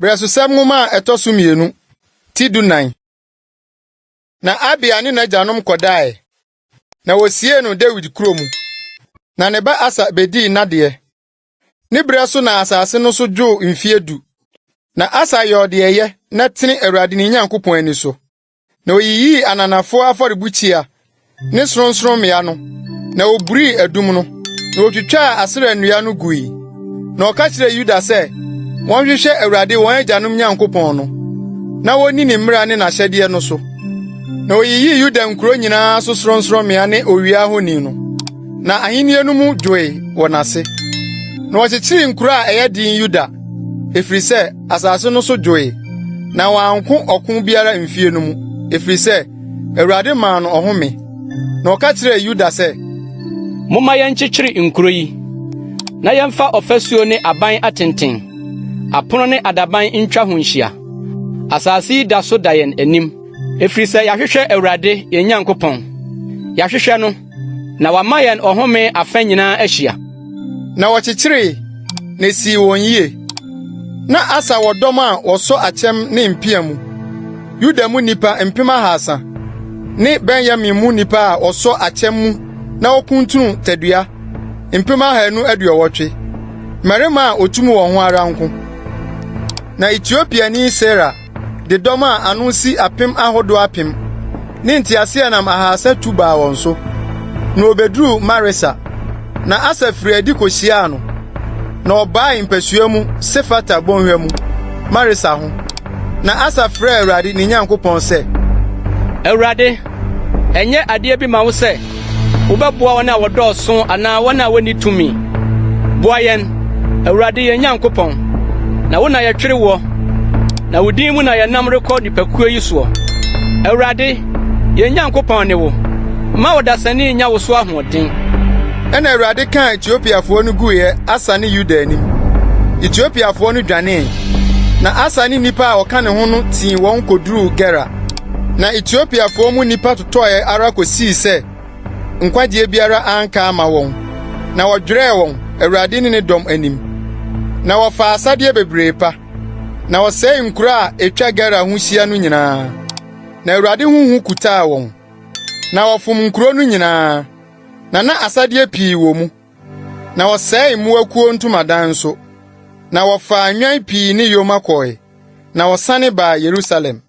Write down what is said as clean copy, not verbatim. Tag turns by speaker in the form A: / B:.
A: Berɛsosɛm Nwoma a ɛtɔ so mmienu, ti 14. Na Abia ne n'agyanom kɔdae, na wosiee no Dawid kurow mu. Na ne ba Asa bedii n'adeɛ. Ne bere so na asase no so dwoo mfe 10. Na Asa yɔɔ deɛ ɛyɛ na ɛtene Awurade ne Nyankopɔn ani so. Na oyiyii ananafo afɔrebukyia ne sorɔnsorɔmmea no, na oburii adum no, na otwitwaa Asera nnua no gui. Na ɔka kyerɛɛ Yuda sɛ wɔnhwehwɛ Awurade wɔn agyanom Nyankopɔn no, na wonni ne mmara ne n'ahyɛde no so. Na oyiyii Yuda nkurow nyinaa so sorɔnsorɔmmea ne owia ahoni no. Na ahenni no mu dwoe wɔ n'ase. Na wɔkyekyeree nkurow a ɛyɛ den Yuda, efiri sɛ asase no so dwoe. Na wɔanko ɔko biara mfe no mu, efiri sɛ Awurade maa no ɔhome. Na ɔka kyerɛɛ Yuda sɛ,
B: Momma yɛnkyekyere nkuro yi, na yɛmfa ɔfasuo ne aban atenten, apono ne adaban ntwa ho nhyia. Asase yi da so da yɛn anim, efiri sɛ yɛahwehwɛ Awurade, yɛn Nyankopɔn. Yɛahwehwɛ no, na wama yɛn ɔhome afa nyinaa ahyia.
A: Na wɔkyekyeree, na esii wɔn yiye. Na Asa wɔ dɔm a wɔsɔ akyɛm ne mpea mu, Yuda mu nnipa 300,000 ne Benyamin mu nnipa a wɔsɔ akyɛm mu na wokuntunu tadua 280,000, mmarima a otumi wɔn ho ara nko. Na Etiopiani Sera de dɔm a ano si apem ahodoɔ apem ne nteaseɛnam 300 tu baa wɔn so, na obeduruu Maresa. Na Asa firii adi kohyiaa no, na ɔbae mpasua mu Sefata bɔnhwa mu, Maresa ho. Na Asa frɛɛ Awurade ne Nyankopɔn sɛ,
B: Awurade, ɛnyɛ adeɛ bi ma wo sɛ wobɛboa wɔn a wɔdɔɔso anaa wɔn a wonni tumi. Boa yɛn, Awurade yɛn Nyankopɔn, na wo na yɛtwere woɔ, na wo din mu na yɛnam rekɔ nnipakuo yi soɔ. Awurade, yɛn Nyankopɔn ne wo. Mma ɔdasani nnya wo so ahoɔden.
A: Ɛnna Awurade kaa Etiopiafoɔ no guiɛ Asa ne Yuda anim. Etiopiafoɔ no dwanee, na Asa ne nnipa a wɔka ne ho no tii wɔn koduruu Gerar. Na Etiopiafoɔ mu nnipa totɔeɛ ara kosii sɛ nkwagyeɛ biara anka amma wɔn, na wɔdwerɛɛ wɔn Awurade ne ne dɔm anim. Na wɔfaa asadeɛ bebree pa, na wɔsɛee nkuro a etwa Gerar ho hyia no nyinaa. Na Awurade ho hu kutaa wɔn, na wɔfom nkuro no nyinaa, na na asadeɛ pii wɔ mu. Na wɔsɛee mmoakuo ntomadan nso, na wɔfaa nnwan pii ne yoma kɔe, na wɔsane baa Yerusalem.